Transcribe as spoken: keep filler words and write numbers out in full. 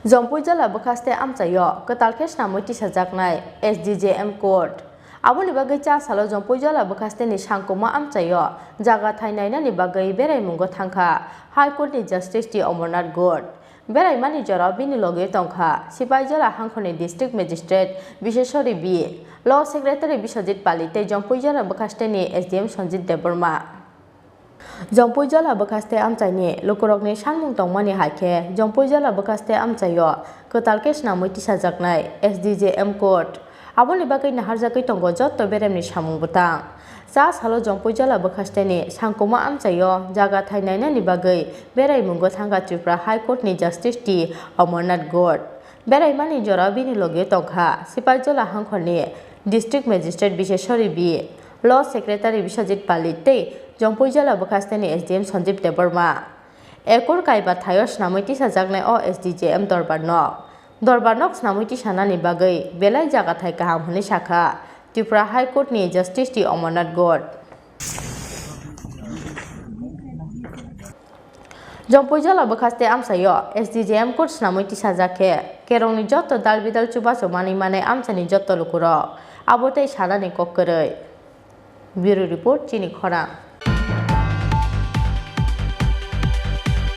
Jompui jala bwkhaste amchaio kwtal khe snamwi tisajaknai S D J M court. Aboni bagwi cha salo Jompui jala bwkhasteni sangkuma amchaio jaga thai nainani bagwi beraimungo thangkha High Court ni Justice T Amarnath Ghosh. Beraimani jorao bini logi tongkha Sipaijala hangkhorni District Magistrate Biseshwari B, Law Secretary Biswajit Pali tei Jompui jala bwkhasteni S D M Sanjit Debbarma. Jompui jala bwkhaste amchaini lukurokni sanmung tongmani hai khe Jompui jala bwkhaste amchaio kwtal khe snamwi tisajaknai S D J M court. Aboni bagwi naharjagwi tongo jotto beremni samung bwtang. Cha salo Jompui jala bwkhasteni sangkuma amchaio jaga thai nainani bagwi beraimungo thangkha Tripura High Court ni Justice T Amarnath Ghosh. Beraimani jorao bini logi tongkha Sipaijala hangkhorni District Magistrate Biseshwari B, Law Secretary Biswajit Pali tei Jompui jala bwkhasteni S D M Sanjit Debbarma. Ekor kaiba thaio snamwi tisajaknai o S D J M dorbar nok. Dorbar nok snamwi tisanani bagwi belai jaga thai kaham hwnwi sakha Tripura High Court ni Justice T Amarnath Ghosh. Jompui jala bwkhaste amchaio S D J M court snamwi tisajak khe kerongni jotto dal bidal chubachu manwi manai amchaini jotto lukurok abo tei sanani kok kwrwi. Bureau Report, Chini Khorang.